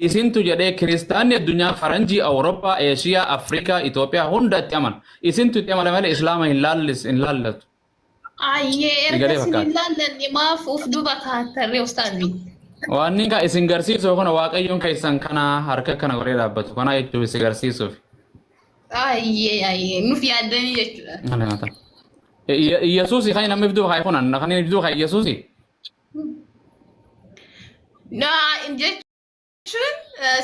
Isintu jedhee kiristaanni addunyaa faranjii, Awurooppaa, Eeshiyaa, Afrikaa, Itoophiyaa hunda itti amana. Isintu itti amana malee Islaama hin laallis hin laallatu. Ayyee erga Egalee isin hin fakkaata. laallanne maaf uf duba kaattarree ustaazi? Waan inni isin garsiisu kana Waaqayyoon keessan kana harka kana godhee dhaabbatu kana jechuuf isin garsiisuuf. Ayyee ayyee nuuf yaaddanii jechuudha. Malee mataa. Iyyasuusi kan namni if duuba kaa'e kun kan inni if duuba kaa'e Iyyasuusi. Na jechuun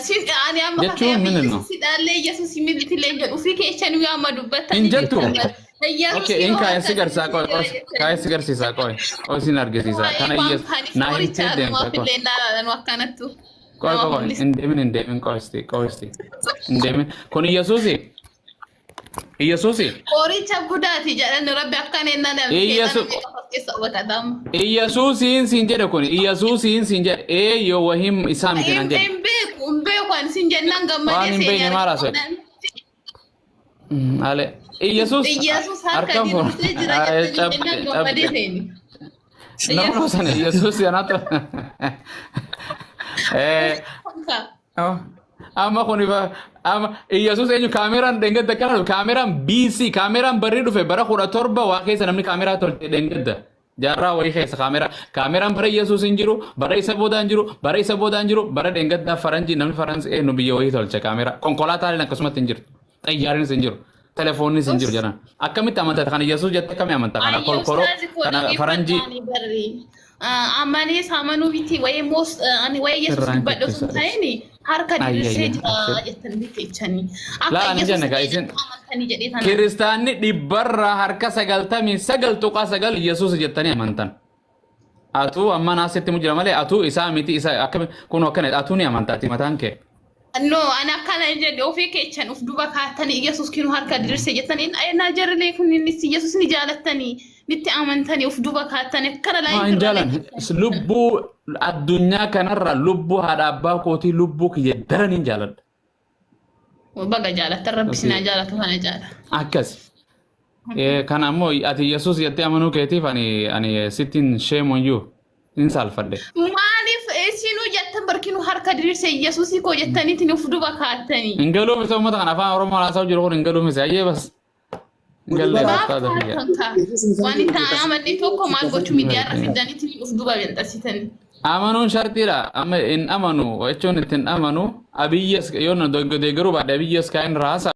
sin ani amma Jechuun fakkeenyaaf min inno? Yesuus dhaallee Yesuus mitillee jedhu ofii keessan yoo amma dubbattan Hin jettu. Yesuus Okay, in kaa'e si garsiisaa qoy, kaa'e si garsiisaa qoy, qoy sin argisiisa. Kana Iyyasuus naa himtee deemta qoy. illee naalaalan akkanattu. Qoy qoy qoy, hin deemin hin deemin qoy isti qoy isti hin deemin. Kun Iyyasuusi. Iyyasuusi. Qoricha budaati jedhan rabbi akkana ennaan keessa hubatamu. Iyyasuusiin siin jedhe kun Iyyasuusiin siin jedhe ee yoo wahim isaa miti naan jedhe. Hin beeku hin beeku ani sin jennaan Waan gammadee hin beekne maal haasa'e? Ale Iyyasuus Iyyasuus harka harka diriirsee jira jettanii jennaan gammadee seeni. Nama sana Iyyasuus yanaatu. Eh amma kun ifa amma Iyyasuus eenyu kaameraan dheengadda akkana dhufe kaameraan BC kaameraan barri dhufe bara 17 waa keessa namni kaameraa tolche dheengadda jaarraa wayii keessa kaameraa kaameraan bara Iyyasuus hin jiru bara isa boodaa hin jiru bara isa boodaa hin jiru bara dheengaddaa faranjii namni faransi eenyu biyya wayii tolche kaameraa konkolaataan akkasumatti hin jirtu xayyaarinis hin jiru telefoonnis hin jiru jedhan akkamitti amantaa kana Iyyasuus jette akkamii amantaa kana kolkoloo kana faranjii Amanis amanuu miti wayii moos ani wayii Yesuus Irraan dubbadhe osoo hin kichisa. ta'in harka Ayya, diriirsee ayya, jira abshir. jettan miti jechanii. Laa, Akka ani Yesuus jenne gaa isin amantanii jedhee tana. Kiristaanni dhibbarraa harka 99.9 Yesuus jettanii amantan. Atuu amma naasitti mu jira malee atuu isaa miti isa akkami kun akkana atuu ni amanta ati mataan kee. No, ani akkana hin jedhe ofii keechan uf duba kaatanii Yesuus kinu harka diriirse jettanii naa jarrilee kun inni Yesuus ni jaalattanii nitti amantanii uf duba kaatanii akkana Maa hin jaalan lubbuu addunyaa kanarra lubbuu haadha abbaa kootii lubbuu kiyya daran hin jaaladha. Baga jaalattan rabbi sinaa jaalatu kana jaala. Akkas. Kana ammoo ati Yesuus jettee amanuu keetiif ani ani sittiin shame on you hin saalfadhe. Maaliif isinuu jettan barkinuu harka diriirse Yesuusii koo jettaniitiin uf duba kaattanii. Hin galuuf isa uummata kana afaan Oromoo haasa'u jiru kun hin galuuf isa ayyee bas. Hin gallee Maaf ustaaza kiyya. kaattan kaa? Waan itti amanne tokko maal gochuu miidiyaarra fiddaniitiin uf duba benxasitanii. Amanuun shartiidha. Amma hin amanu jechuun itti hin amanu. Abiyyas yoo na deeggaruu baadhe abiyyas kaa'in raasa.